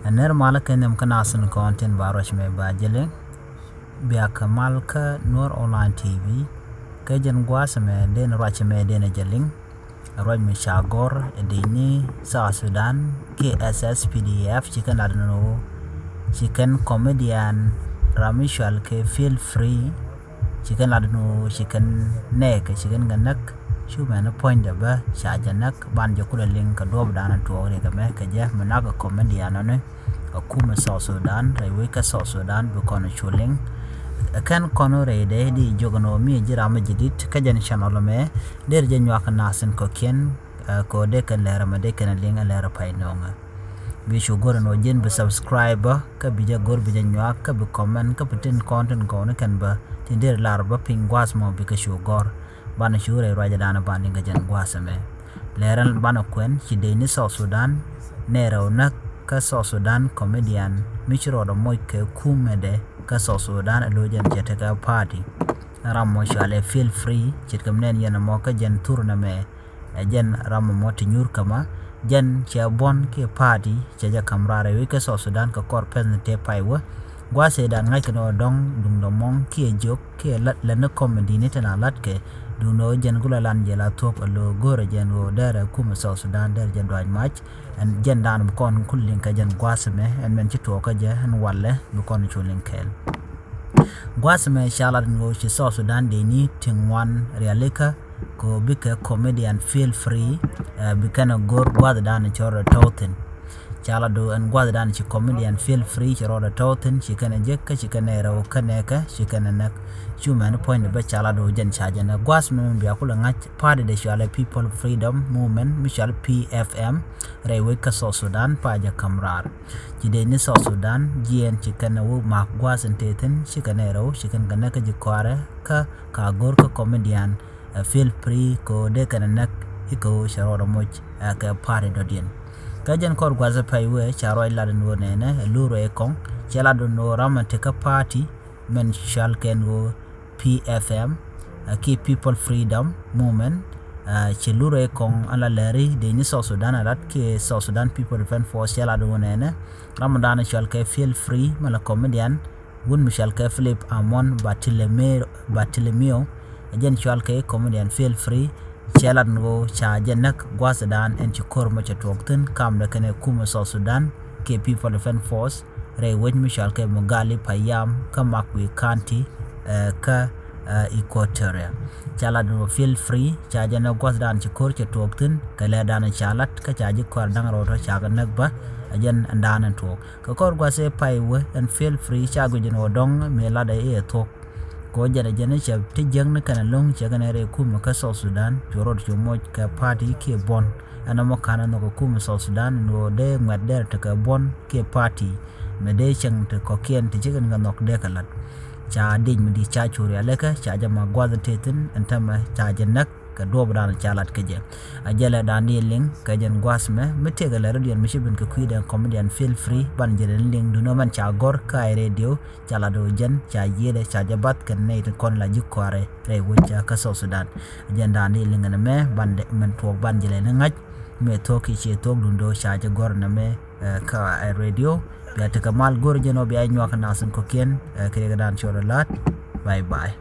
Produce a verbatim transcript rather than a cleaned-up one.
Ɛ nɛr mal kɛ nhiam kä nasin kɔn tin ba ruac mɛ ba jɛ liŋ. Bia kɛ mal kä Nuer Online T V. Kɛ jɛn gua̱a̱th mɛ den ruac mɛ den jɛ liŋ. Ruac mi ca gɔr ɛ dec ni South Sudan kiɛ S S P D F ci kɛn lat ni ɣöö ci kɛn comedian ram mi cual kɛ Feel Free. Ci kɛn lat ni ɣöö ci kɛn nɛɛk, ci kɛn kɛ näk. Cu mɛn puɔ̱nydɛ bä ca jɛ näk, ban jɛ kulɛ liŋ kɛ duɔ̱ɔ̱pdan tuɔɔk riɛk ɛmɛ kɛ jɛ mi nak kɛ comedian ɔni. Ɛ kumɛ South Sudan, rɛy wec kä South Sudan bi kɔn cu liŋ. Ɛ kɛn kɔn rɛydɛ di jiök ɛn ɣöö mi ji̱ ram mi ji̱ dit kä jɛn channel ɛmɛ, der jɛ nyuak nasin kɔ̱kiɛn, ɛ, kɛ ɣöö dee kɛn lɛr ɛmɛ dee kɛn liŋ ɛ lɛr ɛ pay nööŋɛ. Bi cu go̱r ɛn ɣöö ji̱n bi subscribe bä, kä bi jɛ go̱r bi jɛ nyuak, kä bi comment, kä bi tin kɔn tin gɔw ni kɛn bä tin der lar bä piny gua̱a̱th mɔ bikɛ cu gɔr. Banɛ cu rɛy ruacdan ban liŋ kɛ jɛn gua̱a̱th ɛmɛ. Lɛrɛn banɛ kuɛn ci dec ni South Sudan, nɛy rɛw näk kä South Sudan comedian mi ci rɔɔdɛ moc kɛ kumɛdɛ kä South Sudan ɛ lo̱c jɛn cɛ tekɛ party. Ram mɔ cualɛ Feel Free, ce̱tkɛ mi nɛn yɛn ɛmɔ kä jɛn thur nɛmɛ. Ɛ jɛn ram mɔ ti nyuur käma, jɛn cɛ buɔ̱n kiɛ party cɛ jɛ ka̱m raar ɛ wec kä South Sudan kɛ kɔr pɛn tëë pay wä. Gua̱a̱th ëëdan ŋa̱ckɛ ni ɣöö dɔ̱ŋ duŋdɛ mɔŋ kiɛ jiök kiɛ lät, lät ni comedy ni tin a la̱tkɛ. Duŋdɛ ɣöö jɛn gulɛ lan jɛ la thuɔ̱k ɛ lo̱o̱ go̱o̱rɛ jɛn ɣöö derɛ kumɛ South Sudan derɛ jɛ duac mac. Ɛn jɛn daan bi kɔn kul liŋ kɛ jɛn gua̱a̱th mɛ, ɛn mɛn ci tuɔɔk kä jɛ ɛn walɛ bi kɔn cu liŋ kɛɛl. Gua̱a̱th mɛ ca lat ni ɣöö ci South Sudan dee ni ti ŋuan rialikä. Kɛ ɣöö bikɛ comedian Feel Free, ɛ, bi kɛn ɛ go̱r gua̱thdan cɛ rɔɔdɛ tɔ̱w thi̱n. Ca lat du ɛn gua̱thdan ci comedian Feel Free cɛ rɔɔdɛ tɔ̱w thi̱n, ci kɛn ɛ jek kä ci kɛn ɛ rɛw kä nɛɛkä ci kɛn ɛ näk. Cu mɛn puɔ̱nydɛ bä ca lat du jɛn ca jɛn ɛ gua̱a̱th mɛ mi bia kulɛ ŋa̱c party dee cualɛ People Freedom Movement mi cualɛ P F M rɛy wec kä South Sudan pa jɛ ka̱m raar. Ci dee ni South Sudan jiɛɛn ci kɛn ɛ wä mak gua̱a̱th in tëë thi̱n ci kɛn ɛ rɛw ci kɛn kɛ näk kä ji̱ kɔaarɛ kä ka go̱r kä comedian ɛ Feel Free kɛ ɣöö dee kɛn ɛ näk i̱ kɛ ɣöö cɛ rɔɔdɛ moc, ɛ, kɛ party dɔ̱diɛn. Kä jɛn kɔr gua̱th ɛ pay wee ca ruac lat ɛn ɣöö nɛnɛ ɛ lur ruac kɔŋ cɛ lat ɛn ɣöö ram ɛ tekä party mɛn cual kɛn ɣöö P F M, ɛ, kiɛ People Freedom Movement, ɛ, cɛ lur ruac kɔŋ ɛn la lɛri dee ni South Sudan ɛ lat kiɛ South Sudan People Defense Force cɛ lat ɛn ɣöö nɛnɛ ram ɛ dan ɛ cual kɛ Feel Free mɛ la comedian wun mi cual kɛ Philip Amon Bartolomeo, Bartolomeo, ɛ jɛn cual kɛ comedian Feel Free, cɛ lat ni ɣöö ca jɛ näk gua̱thdan ɛn ci ko̱r mɔ cɛ tuɔɔk thi̱n kamdɛ kɛnɛ kumɛ South Sudan kiɛ People Defense Force rɛy wec mi cual kɛ Mugali Payam kä Makwi County, ɛ, kä, ɛ, Equatoria. Ca lat ni ɣöö Feel Free ca jɛ näk gua̱thdan ci ko̱r cɛ tuɔɔk thi̱n kɛ lɛrdan ca lat kä ca ji̱ kɔaarɛ da̱ŋ rɛw tɔ̱ ca kɛ näk bä, ɛ jɛn ɛn dan ɛn tuɔɔk. Kɛ kɔr gua̱th ëë pay wee ɛn Feel Free ca guic ɛn ɣöö dɔ̱ŋ mëë latdɛ i̱ ɛ thuɔ̱k. Kɛ ɣöö jɛn ɛ jɛn i̱ cɛ ti jiäkni kɛnɛ lo̱ŋ cɛ kɛnɛ rɛy kumɛ kä South Sudan cu rɔɔd cu moc kɛ party kiɛ buɔ̱n. Ɛn ɛmɔ ka̱n ɛ nhɔk kɛ kumɛ South Sudan ɛn ɣöö dee ŋuɛ̈t derɛ tekɛ buɔ̱n kiɛ party. Mɛ dee cieŋ ti kɔ̱kiɛn ti ci kɛn kɛ nhɔk dee kɛ la̱t. Ca dec mi di̱i̱t ca cu rialikä ca jɛ mak gua̱th in tëë thi̱n ɛn täämɛ ca jɛ näk. Kɛ duɔ̱ɔ̱pdan ca lat kä jɛ. A jɛlɛ dan di liŋ kɛ jɛn gua̱a̱th mɛ mi tëëkɛ lɛ rɔ̱diɛn mi ci ben kɛ kui̱dɛ comedian Feel Free ban jɛlɛ liŋ duundɛ mɛn ca gɔ̱r kä ay radio ca lat ɣöö jɛn ca yiëëdɛ ca jɛ bath kɛn nɛy ti kɔn la ji̱ kɔaarɛ rɛy wec kä South Sudan. Jɛn dan di liŋ ɛn mɛ ban dɛ mɛn tuɔɔk ban jɛlɛ ni ŋa̱c. Mëë thuɔ̱k i̱ ciɛ thuɔ̱k duundɛ ca jɛ gɔ̱r ɛn mɛ, ɛ, kä ay radio. Bia tekɛ mal go̱r jɛn ɣöö bia nyuak nasin kɔ̱kiɛn, ɛ, kɛ riɛkdan cɔl ɛ la̱t. Bye bye.